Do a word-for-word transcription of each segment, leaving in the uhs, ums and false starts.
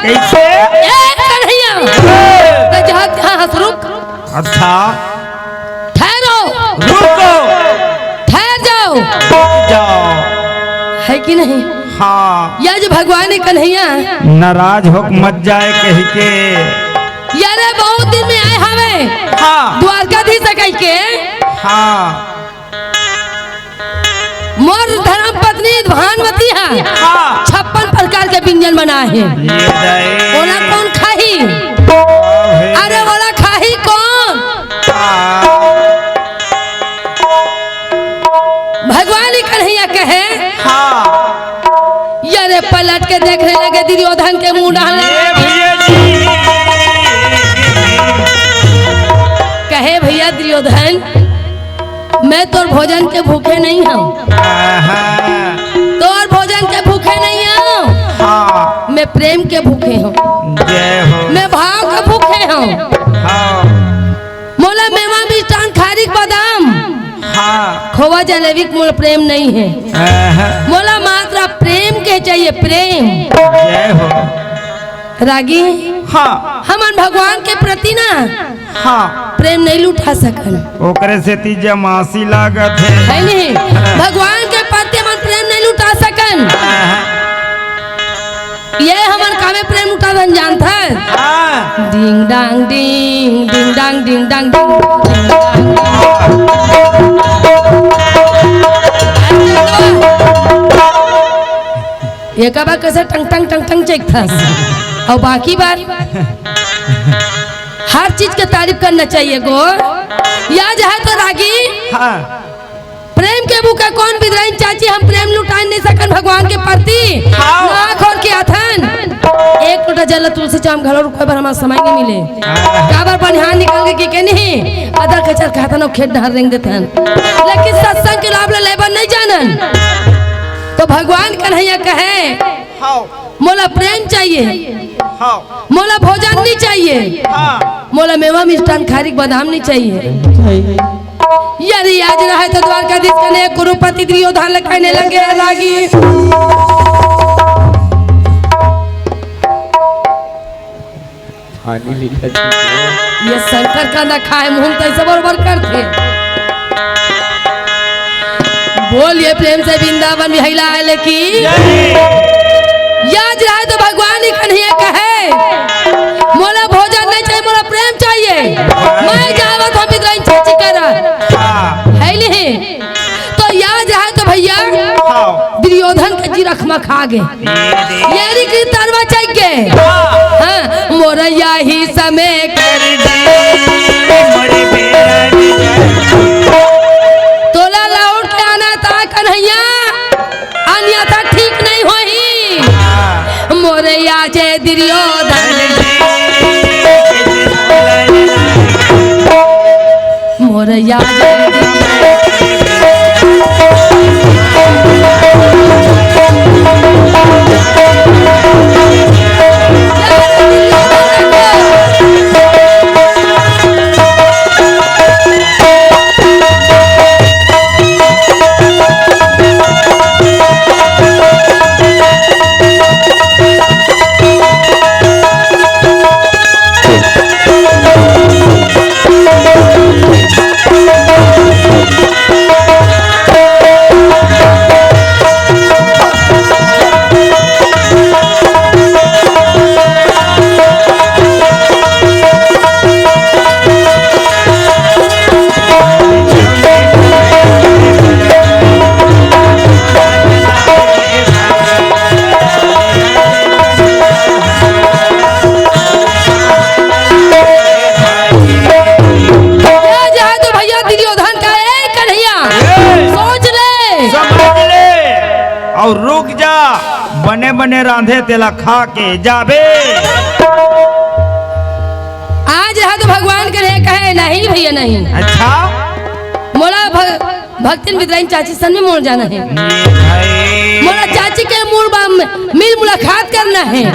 कैसे? ए कन्हैया, त जहाँ तहाँ हंस रुक। अच्छा। ठहरो। रुको। ठहर जाओ। रुक जाओ। है कि नहीं? हाँ। या जो भगवान हे कन्हैया। नाराज होक मत जाए कहि के। यारे बहुत दिन में आए हवे। हाँ। द्वारकाधीश कहि के। हाँ। मोर धर्म पत्नी भानुमति हे। हाँ। छप्पन प्रकार के व्यंजन बनाए हे। ये दाई। ओला कौन खाही? हे। अरे ओला खाही कौन? हाँ। भगवान ही कन्हैया कहे। हाँ। यारे पलट के देखने लगे दुर्योधन के मुंह डालने। ये भैया जी। कहे भैया दुर्योधन, मैं तोर भोजन के भूखे नहीं हूँ। आहा। तोर भोजन के भूखे नहीं हूँ। हाँ। मैं प्रेम के भूखे हूँ। जय हो। मैं भाव के भूखे हूँ। हाँ। मोला मेवा मिष्ठान खारिक बादाम। हाँ। खोवा जलेबी के मोला प्रेम नहीं हे। आहा। मोला मात्र प्रेम के चाहिए, प्रेम। जय हो। रागी, हाँ। हमन भगवान के प्रति ना हाँ। प्रेम नहीं लुटा सकन। ओकरे सेती जमासी लागत हे। है नहीं? हाँ। भगवान के प्रति हमन प्रेम नहीं लुटा सकन। हाँ। ये हमन कामे प्रेम लुटाथन जानथस? हाँ। डिंग डांग डिंग, डिंग डांग डिंग डांग डिंग, डिंग डांग डिंग। ये का बा कैसे टंग टंग टंग टंग चेकथस? अउ बाकी बार हर चीज के तारीफ करना चाहिए गो। या जो है तो रागी। हाँ। प्रेम के भूखे कौन बिदराइन चाची, हम प्रेम लुटाए नहीं सकन भगवान के प्रति। हाँ। ना खोल के अथन। एक लोटा जल तुलसी चाम घलो रुकवे बर हमार समय नहीं मिले। हाँ। काबर बनिहान निकल के, के नहीं? अदर कचर खातन अउ खेत डहर रेंग देथन। लेकिन सत्संग के लाभ ले लेबर नहीं जानन। तो भगवान कन्हैया कहे, हाँ। मोला प्रेम चाहिए। हाँ। मोला भोजन नहीं चाहिए। हाँ। मोला मेवा मिष्ठान खारिक बादाम नहीं चाहिए। यारी आज रहे तो द्वारकाधीश कने कुरुपति दुर्योधन ल कहने लगे लागी। पानी लीला जी। ये शंकर का ना खाए मुंह तैसे बरोबर करथे। बोलिए प्रेम से वृंदावन बिहारी लाल की। जय। याज रहे तो भगवान ही कन्हैया कहे, मोला भोजन नहीं चाहिए, मोला प्रेम चाहिए। मैं जावत हूँ बिदराइन चाची करा। हाँ। है नहीं? तो याज रहे तो भैया हाँ। दुर्योधन के जी रखमा खा गए। ये रे। ये री की तरवा चढ़ गए। हाँ। हाँ, मोर याही समय कर दे। मोर बेरा बिजय। तोला लौट के आना था कन्हैया, अन्यथा ठीक नहीं होही। हाँ। मोर याजे दुर्योधन। मोर याजे दुर्योधन। ये जो है तो भैया दुर्योधन का, ए कन्हैया, ए! सोच ले। समझ ले। अउ रुक जा, बने बने रांधे तेला खा के जाबे। आज रहा तो भगवान करे कहे, नहीं भैया नहीं। अच्छा। मोला भ-, भक्तिन बिदराइन चाची सन में मोर जाना है। ये भाई। मोला चाची के मूल बा-, मिल मुलाकात करना है। जय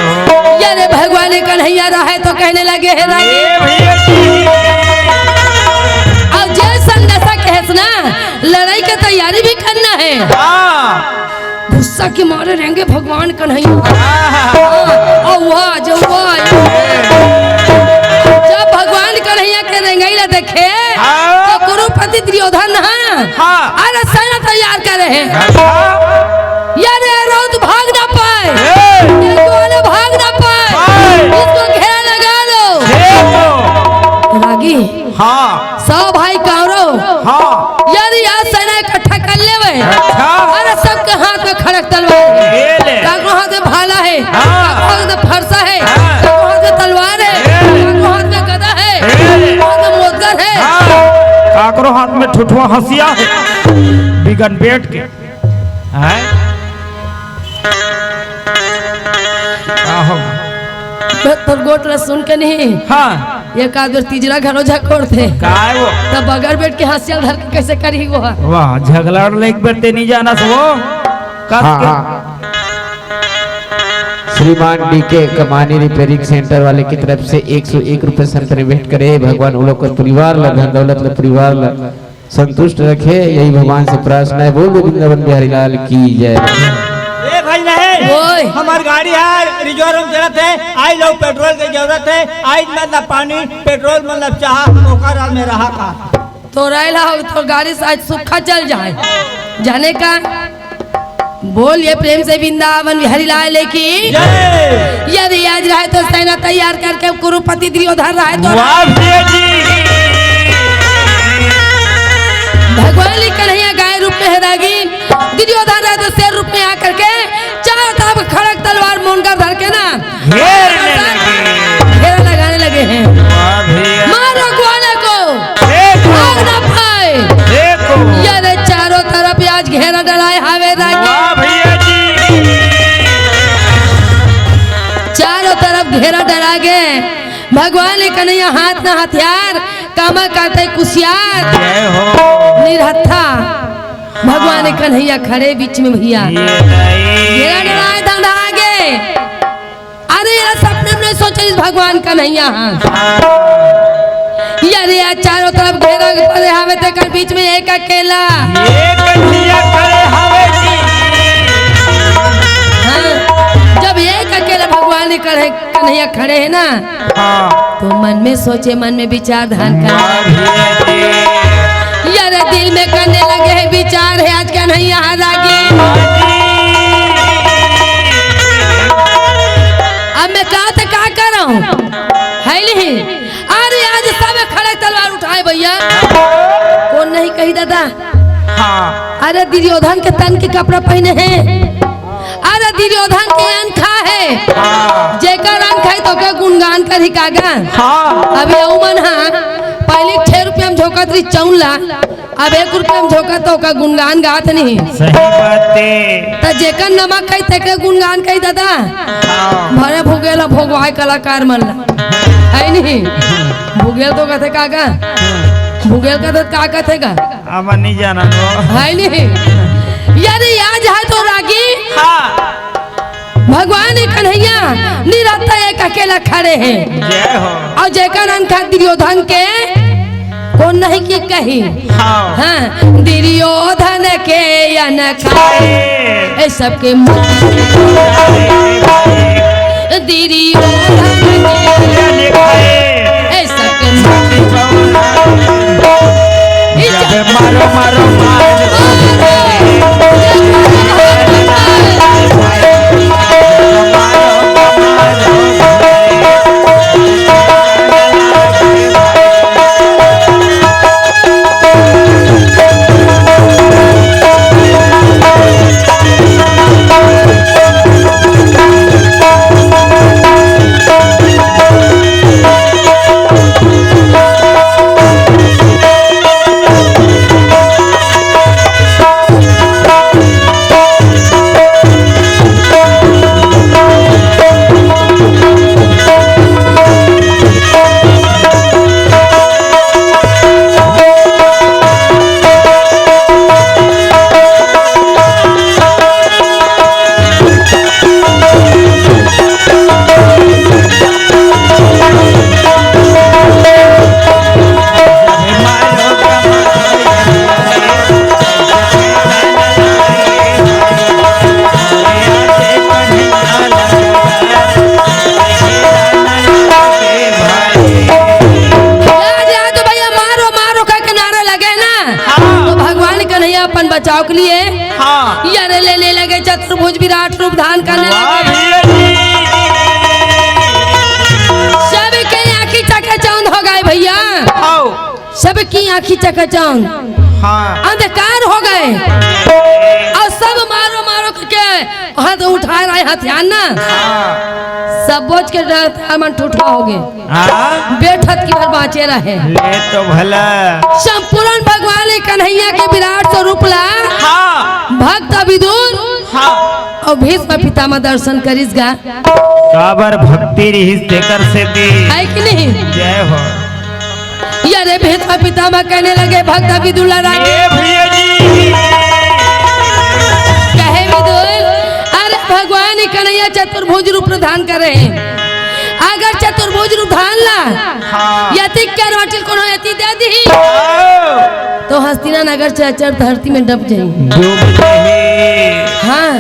हो। यारे भगवान कन्हैया रहे तो कहने लगे है रागी। ये भैया। अउ जे संदेशा कहेस ना, लड़ाई के तैयारी भी करना है। हाँ। गुस्सा के मारे रहेंगे भगवान कन्हैया। हाँ। हाँ, अउ वो दुर्योधन है ना, हाँ। अरे सेना तैयार करे हे। अच्छा। यार, ये रौद भाग ना पाए, ए। ये ग्वाले भाग ना पाए, पाए। इसको घेरा लगा लो। देखो। रागी, हाँ। सौ भाई कौरव, हाँ। यदि आज सेना इकट्ठा कर लेवे, अच्छा। अरे सबके हाथ में खड़ग तलवार हे, ये ले। काकरो हाथ में भाला हे, हाँ। काकरो हाथ में फरसा हे, हाँ। काकरो हाथ में तलवार हे, ये। काकरो हाथ में गदा हे, ये। काकरो हाथ में मोटगर हे। हाँ। काकरो हाथ में ठुठुआ हंसिया हे, बिगन बेट के। हैं? का हो? मैं तोर गोठ ला सुन के नहीं। हाँ। एक आध बेर तीजरा घलो झकोरथे। काय वो? तब बगर बेट के हंसिया ल धर के कैसे करही वो? वाह, झगलाड़ ले एक बेर ते नहीं जानस वो। कस हाँ, के हाँ। श्रीमान डीके कमानी रिपेयरिंग सेंटर वाले की तरफ से एक सौ एक रुपए संतरे भेंट करे। भगवान उन लोग के परिवार ला, धन दौलत ला, परिवार ला संतुष्ट रखे, यही भगवान से प्रार्थना है। बोल दे वृंदावन बिहारी लाल की जय। ए भाई नहीं, ओए। हमार गाड़ी है, रिजर्व में चलत है, आई लोग पेट्रोल की जरूरत है, आई मतलब पानी, पेट्रोल मतलब चाह, ओकर में रहा का। तो रहला हो तो गाड़ी से आज सूखा चल जाए, जाने का। बोलिए प्रेम से वृंदावन बिहारी लाल की। जय। यदि आज रहे तो सेना तैयार करके कुरुपति दुर्योधन रहे तो वाह भैया जी। भगवान ही कन्हैया गाय रूप में है रागी, दुर्योधन रहे तो शेर रूप में आकर के चारों तरफ खड़ग तलवार मोटगर धर के ना घेरने लगे। घेरा लगाने लगे हैं। वाह भैया। मारो ग्वाले को। देखो। भाग ना पाए। देखो। ये रे चारों तरफ आज घेरा डलाए हावे रागी। वाह भैया जी। चारों तरफ घेरा डला गए। भगवान कन्हैया हाथ ना हथियार, कामा करते कुसियार। जय हो। निरहत्था। भगवान हाँ। कन्हैया खड़े बीच में भैया। ये नहीं। घेरा डलाए धंधा आगे। अरे, ये सपने में नहीं सोचे इस भगवान कन्हैया। हाँ। ये अरे, यार, चारों तरफ घेरा पड़े हावे, तेकर बीच में एक अकेला। एक अकेला खड़े हावे जी। हाँ, जब एक अकेला भगवान ही कन्हैया खड़े हैं ना, हाँ। तो मन में सोचे, मन में विचार धान कर। वाह भैया जी। यार दिल में करने लगे हैं विचार है आज कन्हैया रागी। अब मैं कहा तो का करूं? है नहीं? अरे आज सब खड़ग तलवार उठाए भैया। कौन नहीं कही दादा? हाँ। अरे दुर्योधन के तन के कपड़ा पहने हैं। अरे दुर्योधन के अनखा है। हाँ। जेकर अनखा है तो के गुणगान करही कागा। हाँ। अबे उ मन हा पहली छह रुपया में झोंकत रही चौन ला, अब एक रुपया में झोंकत तो ओकर गुणगान गात नहीं। सही बात है। त जेकर नमक है तेकर गुणगान कही दादा। हाँ। भरे भुगेल भोगवाए कलाकार मन ला। है नहीं? भुगेल तो कथे कागा। भुगेल कथे का कथे का? अब नहीं जाना तो। है नहीं? यार, आज है तो रागी। हाँ। भगवान कन्हैया निरंतर एक अकेला खड़े हैं। जय हो। और जेकर अनखा दुर्योधन के कौन नहीं के कही। हाँ। हाँ, दुर्योधन के अनखा। ए सबके दुर्योधन के अनखा। ए सबके जब मारो, मारो, मारो। बचाव के लिए। हाँ। यारे लेने लगे चतुर्भुज विराट रूप धारण करने वाह लगे। भैया जी। सबके आँखी चकाचौंध हो गए भैया। आओ। सबकी आँखी चकाचौंध। हाँ। अंधकार हो गए। और सब मारो मारो करके हाथ उठा रहे हथियार ना। हाँ। सब बोझ के डर मन ठुठा हो गए। हाँ। बेठत की भर बाँचे रहे। ले तो भला। संपूर्ण भगवान कन्हैया के विराट स्वरूप ला हाँ। भक्त विदुर हाँ। और भीष्म पितामह दर्शन करिस गा। काबर भक्ति रहिस तेकर सेती। है कि नहीं? जय हो। यारे भीष्म पितामह कहने लगे भक्त विदुर ला रानी। ए भैया जी। कहे विदुर, अरे भगवान कन्हैया चतुर्भुज रूप प्रदान करे हैं। अगर चतुर्भुज रूप धान ला, हाँ। यति करवटिल कोनो यति दे दिही, हाँ। तो हस्तिना नगर चरचर धरती में डब जाही। डूब जाही। हाँ,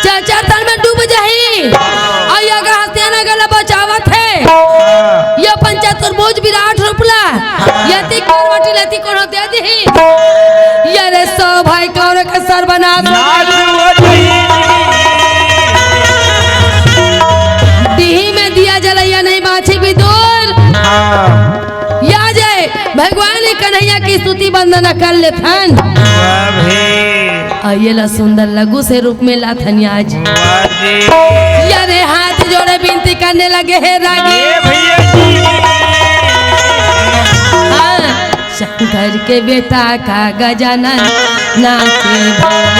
चरचर धर में डूब जाही। और ये अगर हस्तिना नगर ला बचावत है, हाँ। ये अपन चतुर्भुज विराट रूप ला, हाँ। यति करवटिल यति कोनो दे दिही। ये रे सौ भाई कौन के सर्वनाश हो नाश गया। हो गई। डीही में दिया जलैया नहीं बाँची विदुर। हाँ। या जय भगवान कन्हैया की स्तुति वंदना कर लेथन। वाह भे। और ये ला सुंदर लघु से रूप में लाथन आज। वाह जी। या रे हाथ जोड़े विनती करने लगे हे रागी। ये भैया जी। हाँ। शंकर के बेटा का गजानन नाचे भैया।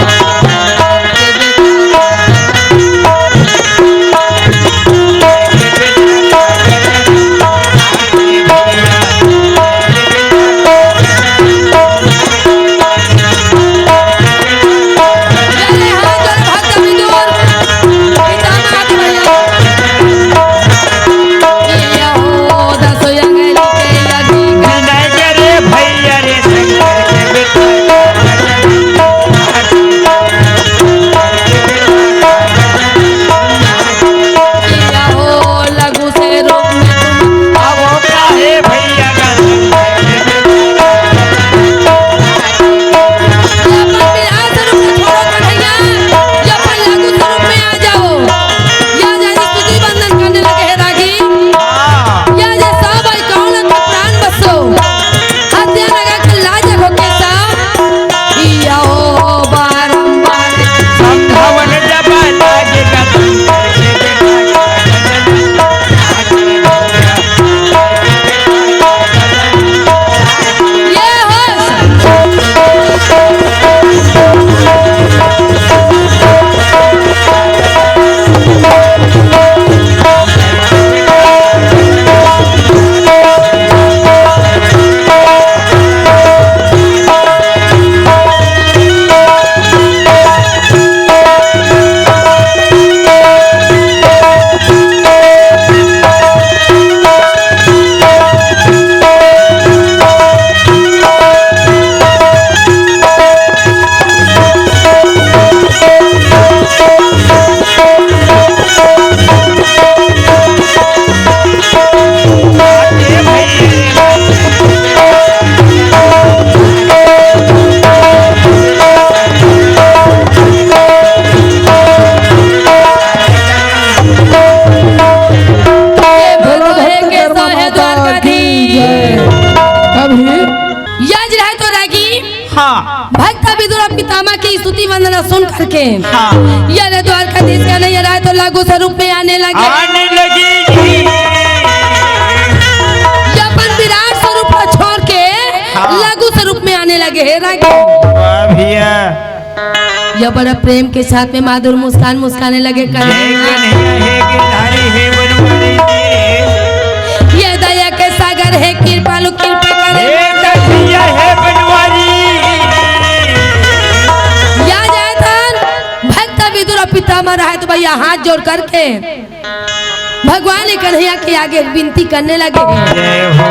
या जय स्तुति वंदन करने लगे हे रागी। हाँ। या जय सब भाई कौन तो प्राण बसो। हत्या लगा के लाज हो कैसा। या हो बारंबार। संभवन जब लागे ये हो। बोलो भक्त कर्मा माता की जय। अभी यज रहे तो रागी। हाँ। भक्त विदुर पितामह की स्तुति वंदना सुन करके हाँ। ये रे द्वारकाधीश का नहीं रहा तो लघु स्वरूप में आने लगे। आने लगी। ये अपन विराट स्वरूप को छोड़ के हाँ। लघु स्वरूप में आने लगे। हे रागी। वाह भैया। ये बड़ा प्रेम के साथ में मधुर मुस्कान मुस्काने लगे। जय कन्हैया हे गिरधारी हे बनवारी। ये दया के सागर हे कृपालु कृपा करे। हे कन्हैया हे बनवारी। या जाए तन भक्त विदुर पितामह रहे तो भैया हाथ जोड़ करके भगवान कन्हैया के आगे विनती करने लगे। जय हो।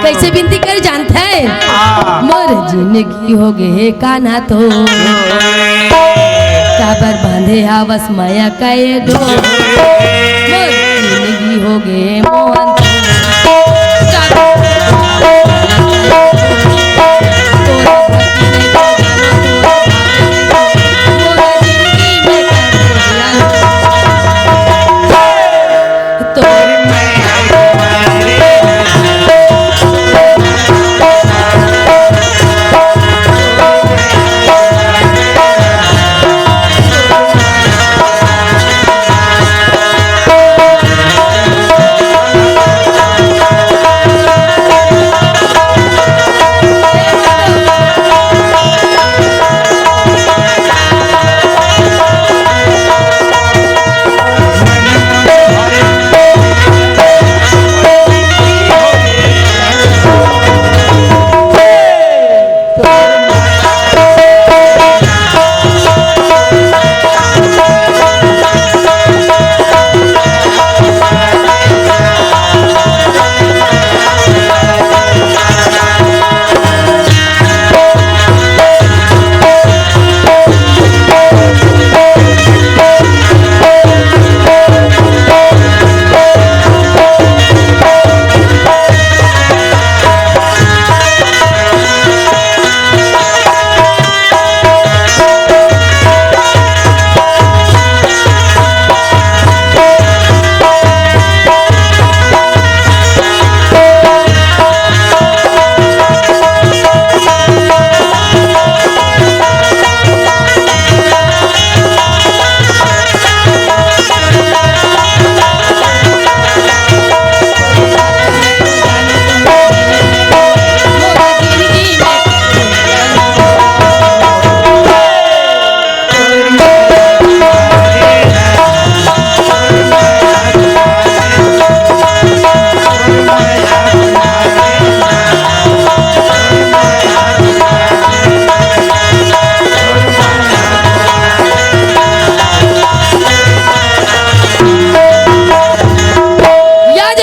कैसे विनती कर जानते हैं? हाँ। मोर जिंदगी हो गे हे कान्हा तो, काबर बांधे हावस माया का ये डोर। मोर जिंदगी हो गे मोहन तो, काबर बांधे हावस माया का ये डोर।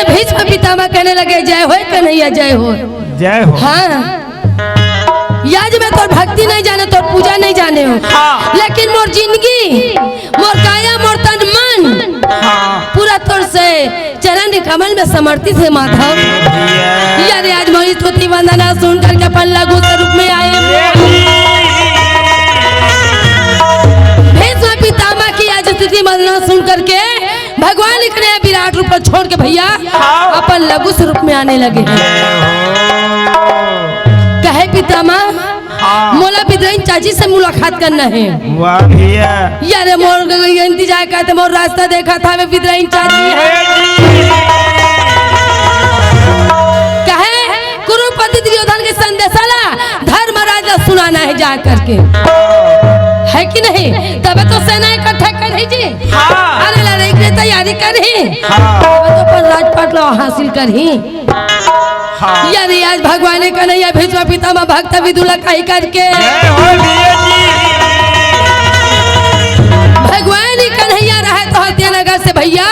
भीष्म पितामह कहने लगे, "जय हो कन्हैया, जय हो।" जय हो। हाँ, आज मैं तोर भक्ति नहीं जाने, तोर पूजा नहीं जाने हो, हाँ। लेकिन मोर जिंदगी, मोर काया, मोर तन मन, हाँ। पूरा तोर से चरण कमल में समर्पित हे माधव। भैया। यारे आज मोरी स्तुति वंदना सुन करके अपन लघु स्वरूप में आए। भीष्म पितामह की आज स्तुति वंदना सुन करके भगवान इकने विराट रूप ला छोड़ के भैया हाँ। अपन लघु स्वरूप में आने लगे। कहे पितामह, हाँ। मोला बिदरइन चाची से मुलाकात करना हे। वाह भैया। यारे मोर इंतजार करते, मोर रास्ता देखत हवे बिदरइन चाची हे। कहे कुरुपति दुर्योधन के संदेशा ला धर्मराज ला सुनाना हे जा करके, हे कि नहीं? तबे तो सेना इकट्ठा करही जी। हाँ। अरे लड़ाई के तैयारी करही। हाँ। तबे तो अपन राजपाट ला हासिल करही। हाँ। यारे आज भगवान कन्हैया भीष्म पितामह भक्त विदुर ला कहि करके जय हो भैया जी। भगवान कन्हैया रहे तो हत्या नगर से भैया,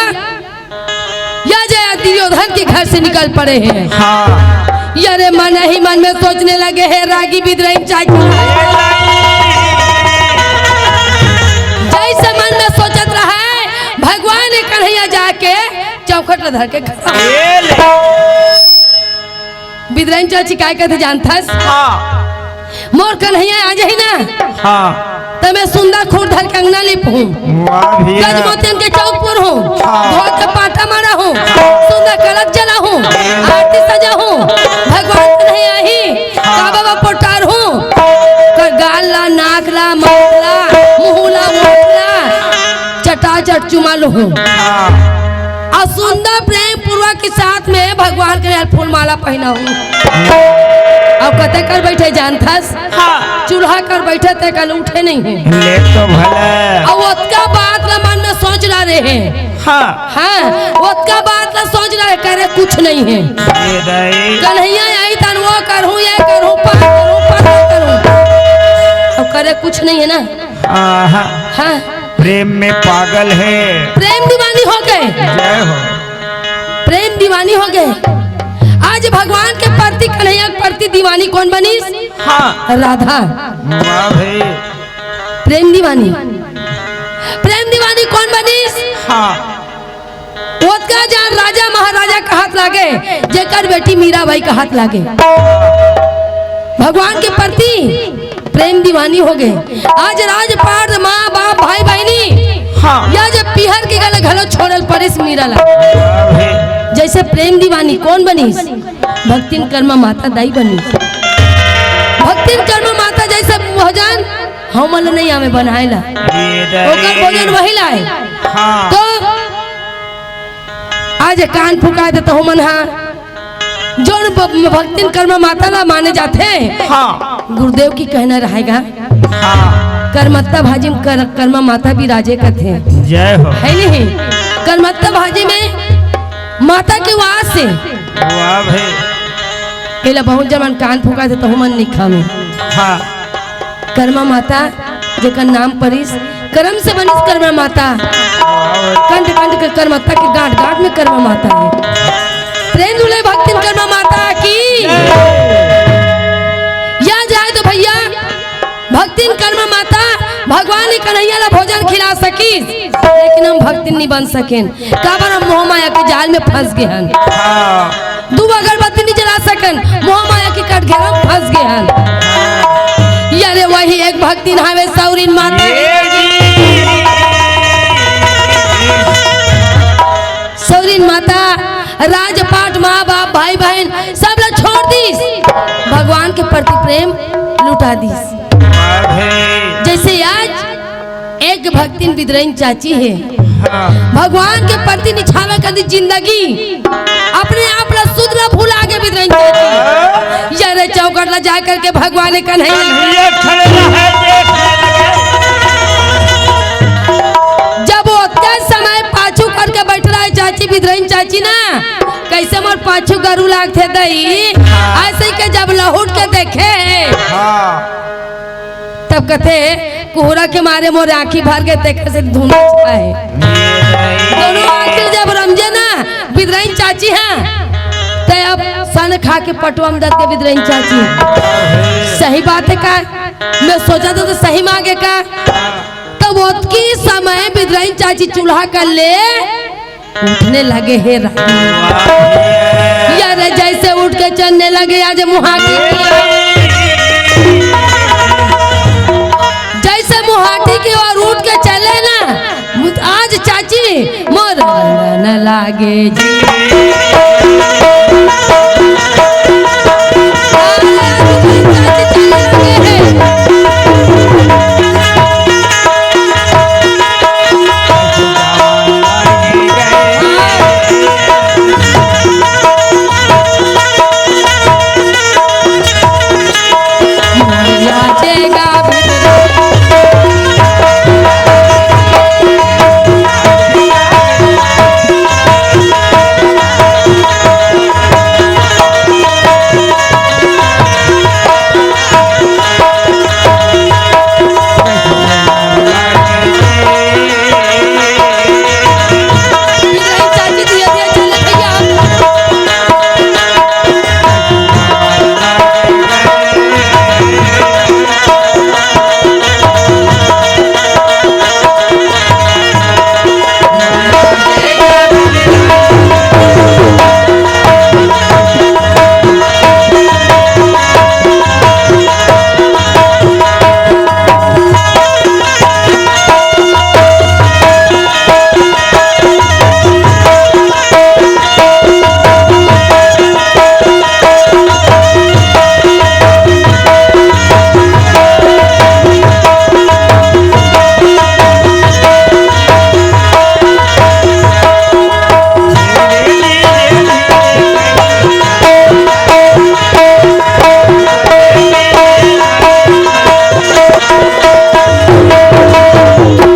या जय दुर्योधन के घर से निकल पड़े हे। हाँ। यारे मन ही मन में सोचने लगे हे, रागी बिदरइन चाची। जैसे मन में सोचत रहे, भगवान कन्हैया जाके चौखट ला धर के खड़ा। ये ले। बिदरइन चाची काय कथे जानथस? हाँ। मोर कन्हैया आ जाही ना, हाँ। त मैं सुंदर खूंट धर के अंगना लिपहूँ। वाह भैया। गजमोतियन के चौक पुरहूँ। हाँ। धोए के पाटा मड़ाहूँ। सुंदर कलश जलाहूँ। आरती सजाहूँ। भगवान कन्हैया आही। हाँ। काबा बा पोटारहूँ। कर गाल ला, नाक ला, माथ ला, मुँह ला, ओठ ला, चटाचट चुमा लूहूँ। हाँ। अउ सुंदर प्रेम पूर्वक के साथ में भगवान के यार फूल माला पहनाहूँ। अउ कते कर बैठे जानथस? हाँ। चूल्हा कर बैठे ते कल उठे नहीं हे। ले तो भला। अउ ओतका बात ला मन में सोच रहे हे। हाँ। हाँ, ओतका बात ला सोच रहे, करे कुछ नहीं हे। ये दाई। कन्हैया आही तन वो करहूँ, ये करहूँ, पार करहूँ, पार करहूँ। अउ करे कुछ नहीं हे ना। आहा। हाँ। प्रेम में पागल हे। प्रेम दीवानी हो गे। जय हो। प्रेम दीवानी हो गे। आज भगवान के प्रति, कन्हैया के प्रति दीवानी कोन बनिस? हाँ। राधा। वाह भाई। प्रेम दीवानी। प्रेम दीवानी कोन बनिस? हाँ। ओतका जान राजा महाराजा कहत लागे, जेकर बेटी मीराबाई कहत लागे। भगवान के प्रति प्रेम दीवानी हो गे। आज राजपाट, माँ, बाप, भाई, बहिनी, हाँ। या जे पीहर के गले घलो छोड़ल पड़िस मीरा ला। जैसे प्रेम दीवानी कोन बनिस? भक्तिन कर्मा माता दाई बनिस। भक्तिन कर्मा माता जैसे भोजन हमन ल नहीं आवे बनाए ला, ये दाई। ओकर भोजन वही लाए। हाँ। तो आज कान फुका दे तो हमन हा जोन ब-, भक्तिन कर्मा माता ला माने जाथे। हाँ। गुरुदेव की कहना रहेगा। हाँ। करमत्ता भाजी में कर-, कर्मा माता विराजे कथे। जय हो। हे नहीं? करमत्ता भाजी में माता के वास हे। वाह भाई। एला बहुत जमन कान फुका दे तो हमन नहीं खावे। हाँ। कर्मा माता जेकर नाम परिस, करम से बनिस कर्मा माता। कंठ कंठ के कर्मा माता के गांठ गांठ में कर्मा माता हे। प्रेम दुले भक्तिन कर्मा माता की। या जाए तो भैया भक्तिन कर्मा माता भगवान ही कन्हैया ला भोजन खिला सकिस, लेकिन हम भक्तिन नहीं बन सकेन। काबर हम मोह माया के जाल में फंस गे हन। हाँ। दू अगरबत्ती नहीं जला सकन, मोह माया के कटघरा में फंस गे हन। यारे वही एक भक्तिन हावे सौरिन माता। ये जी। सौरिन माता राजपाट, माँ बाप, भाई बहन सब ला छोड़ दीस, भगवान के प्रति प्रेम लुटा दीस। वाह भाई। जैसे आज एक भक्तिन बिदरइन चाची हे। हाँ। भगवान के प्रति निछावे कदी जिंदगी, अपने आप ला सुध ला भुला गे बिदरइन चाची। हाँ। यारे चौखट ला जा करके भगवान कन्हैया। कन्हैया खड़े रहे, देख ले। जब ओतका समय पाछू करके बैठ रहे चाची, बिदरइन चाची ना, कैसे मोर पाछू गरू लागथे दई, हाँ। ऐसे के जब लहुट के देखे, हाँ। तब कथे, "कोहरा के मारे मोर आँखी भर गे, तेकर से धुंधला छाए।" दोनों आँखी जब रमजे ना, बिदरइन चाची जी हाँ, तैं अब सन खा के पटवा म दत के बिदरइन चाची। सही बात हे का? मैं सोचत हँव त सही मागे का? त ओतकी समय बिदरइन चाची चूल्हा कर ले उठने लगे हे रानी। यार जइसे उठ के चलने लगे आज मुहाटी की ओर। जइसे मुहाटी की ओर उठ के चले ना, आज चाची मोर मन लागे जी।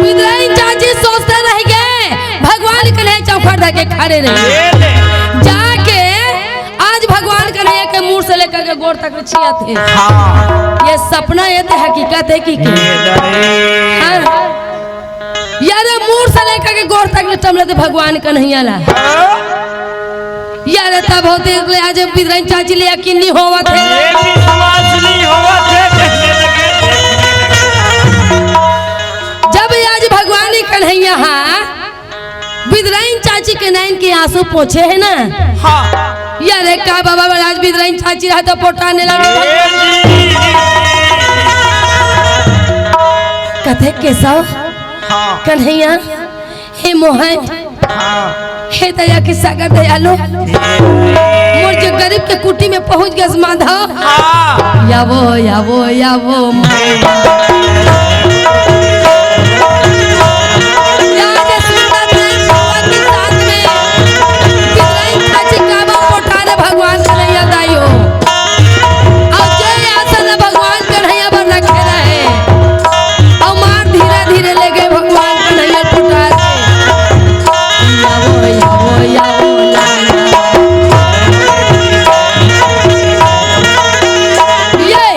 बिदरइन चाची सोचते रह गए, भगवान कन्हैया चौखट धर के खड़े रहे। जाके आज भगवान कन्हैया के मूड़ से लेकर के गोड़ तक छियात हे। हाँ। ये सपना हे त हकीकत हे कि के? हाँ। यार मूड़ से लेकर के गोड़ तक ले टमलत भगवान कन्हैया ला। यार तब होते आज बिदरइन चाची ले यकीन नहीं होवत हे। ये विश्वास नहीं होवत हे। जब आज भगवान ही कन्हैया हा बिदरइन चाची के नैन के आंसू पोछे हे ना। हाँ। यार का बाबा आज बिदरइन चाची रहा त पोटाने लगे। कथे केशव, हाँ। कन्हैया, हे मोहन, हाँ। हे दया के सागर दयालु, मोर जो गरीब के कुटी में पहुंच गस माधव। हाँ। यावो, यावो, यावो, माधव। या जे सुंदर नैन के साथ में बिदरइन चाची काबा पोटारे भगवान कन्हैया दाई हो। अउ जे आसन भगवान कन्हैया बर रखे रहे, अउ मार धीरे धीरे ले गए भगवान कन्हैया टुटा के। यावो, यावो, यावो, लाला। ये।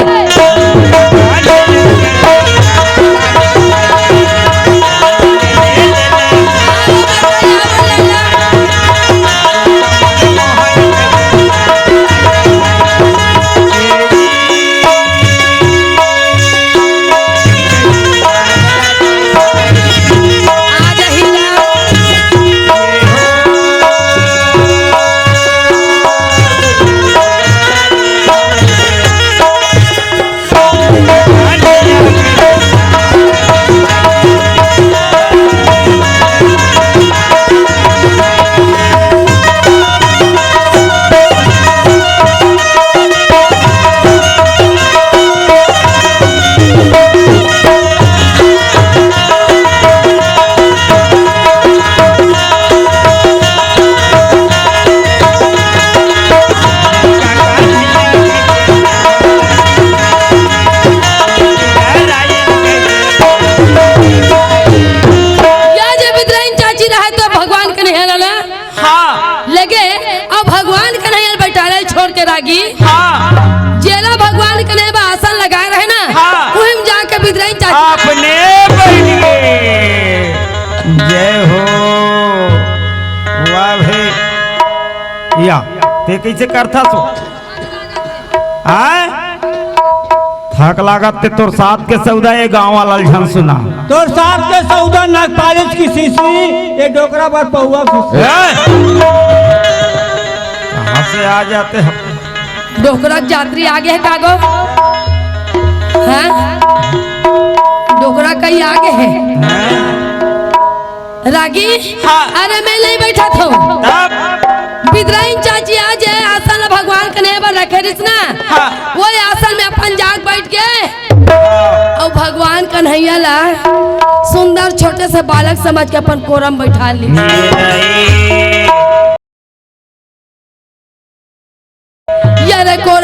या जे बिदरइन चाची रहे त भगवान कन्हैया ला ना हाँ। लगे, अउ भगवान कन्हैया बइठारे छोड़ के रागी। हाँ। जेला भगवान कन्हैया बर आसन लगाए रहे ना, हाँ। उही म जाके बिदरइन चाची अपने बइठ गे। जय हो। वाह भाई। या, ते कइसे करथस ओ? आय? थक लागत ते तोर साथ के सौदा ए गांव वाला ल झन सुना। तोर साथ के सौदा नगपालिश की शीशी, ए डोकरा बर पौवा खुशी। ए! कहाँ से आ जाते हैं? डोकरा के जात्री आगे हे का गो? हैं? डोकरा कहीं आगे हे? रागी? हाँ। अरे मैं नहीं बैठा था। तब? बिद्राइन चाची आज ए आसन ला भगवान कन्हैया बर रखे रिस ना। हाँ। वो आसन में अपन जाके बैठ के। हाँ। अउ भगवान कन्हैया ला सुंदर छोटे से बालक समझ के अपन कोरम बैठा ली। ये नहीं। ये रे कोरम